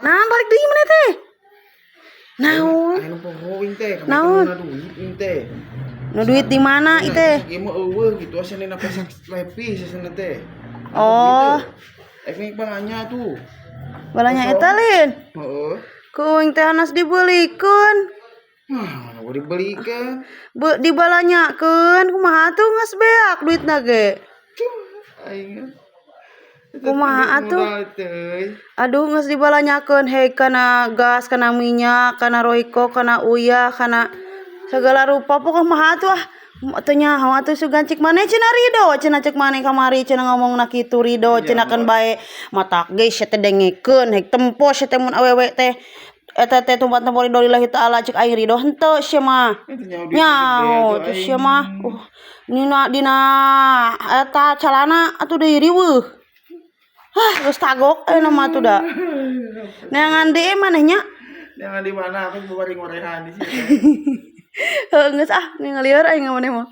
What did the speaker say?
Nah, balik deui maneh teh. Naon? Aya nu poho aing teh, kamari Naon? teh duit aing teh. Nu duit di mana Nah, itu? Ieu mah euweuh gitu asa dina pesak lepi sasana teh. Oh. Ek nih balanya tuh. Balanya eta lin. Heeh. Ku aing teh hanas dibelikeun. Wah, mana gua dibelikan. Be dibalanyakeun kumaha atuh geus beak duitna ge. Aing. Kumaha atuh? Modal teh. Aduh, geus dibalanyakeun hei kana gas, kana minyak, kana Royco, kana uyah, kana segala rupa pokok mah atuh ah. Teu nyaho atuh sugan cik maneh cenah ridho cenah cek maneh kamari cenah ngomongna kitu ridho cenah keun bae matak ge sia teh dengekeun hek tempo sia teh mun awewe teh eta teh tumpat tempo ridho lillahi taala cek aing ridho henteu sia mah. Itu nyaho duit Nyaho gede tuh aing. Sia mah. Dina dina eta calana atuh deui riweuh. Hah, geus kagok ayeuna mah atuh da. Neangan deui maneh nya. Jangan di mana aku bari ngorehan di sini. Heuh, geus ah, ningali lieur aing maneh mah.